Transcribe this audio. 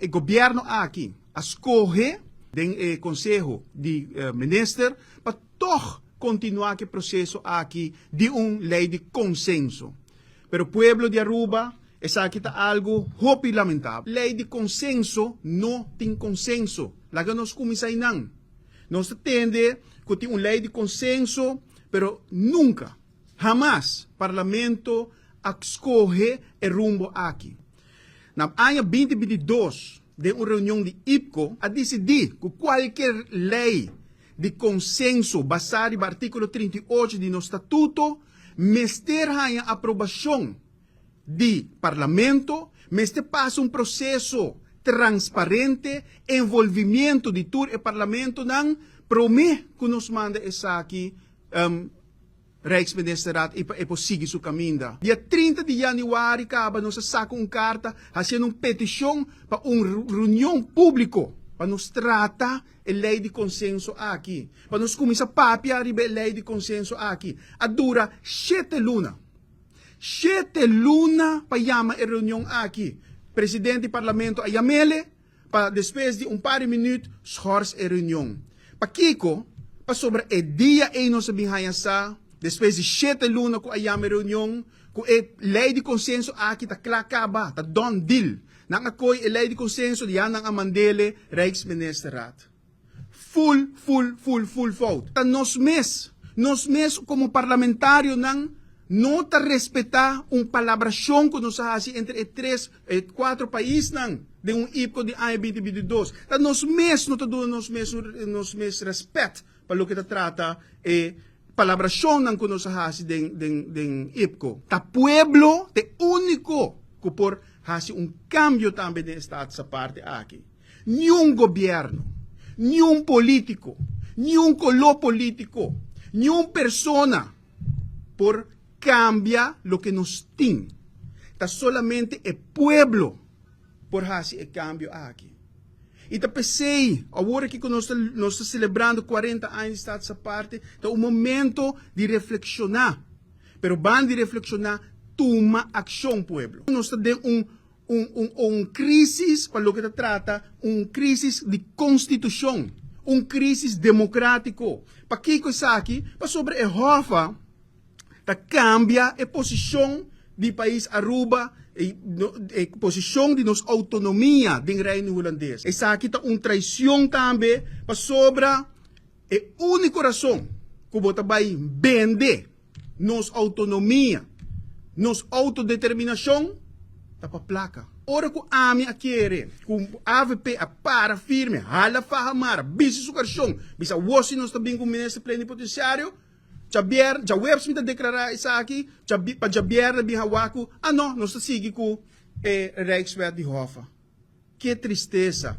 E gobierno aki a scoge den e Conseho di Minister pa toch continua cu e proceso aki di un ley di consenso. Pero pueblo di Aruba, esaki ta algo hopi lamentabel. Ley di consenso no tin consenso. Laga nos cuminsa eynan. Nos ta tende cu tin un ley di consenso, pero nunca, hamas Parlamento a scoge e rumbo aki. Na aña 2022, den un reunion di IPCO, a dicidi cu cualkier ley di consenso basa riba articulo 38 di nos statuto mester haña aprobacion di Parlamento, mester pasa un proceso transparente, envolvimiento di tur e Parlamentonan prome cu nos manda esaki Rijksministerraad y pa e por sigui su caminda. Dia 30 di januari caba nos a saca un carta haciendo un peticion pa un reunion publico pa nos trata e ley di consenso aki, pa nos cuminsa papia riba e ley di consenso aki. A dura shete luna. Shete luna pa yama e reunion aki. Presidente di Parlamento a yamele pa despues di un par di minuut schors e reunion. Pakico? Pasobra e dia ey nos a bin haya sa, despues di shete luna cu a yama e reunion, cu e ley di consenso aki ta cla caba, ta done deal. Nan a coy e ley di consenso ya nan a mandele Rijksministerraad. Full, full, full, full fout. Ta nos mes, nos mes como parlamentarionan no ta respeta un palabracion cu nos a haci entre e tres, e cuatro paisnan den un IPCO di aña 2022. Ta nos mes no ta duna nos mes, nos mes respet pa loke ta trata e palabracionnan cu nos a haci den, den, den IPCO. Ta pueblo ta e unico cu por haci un cambio tambe den e status aparte aki. Niun gobierno, niun politico, niun color politico, niun persona por cambia loke nos tin. Ta solamente e pueblo por haci e cambio aki. Y ta pesey, awor aki cu nos ta, nos ta celebrando 40 aña di status aparte, ta un momento di reflexiona. Pero ban di reflexiona, tuma accion, pueblo. Nos ta den un un un un crisis pa loke ta trata un crisis di constitucion, un crisis democratico. Pakico esaki? Pasobra e Hof ta cambia e posicion di pais Aruba, e e posicion di nos autonomia den Reino Hulandes. Esaki ta un traicion tambe pasobra e unico rason cu bo ta bay bende nos autonomia, nos autodeterminacion ta pa placa. Ora cu ami a kere cu avp a para firme, hala faha mara, bisti su carcion, bisa awor si nos ta bin cu minister plenipotenciario, djabier, djahuebs mi ta declara esaki, pa djabierne bin hawa cu, ah no, nos ta sigui cu e Rijkswet di Hoffa. Ke tristesa!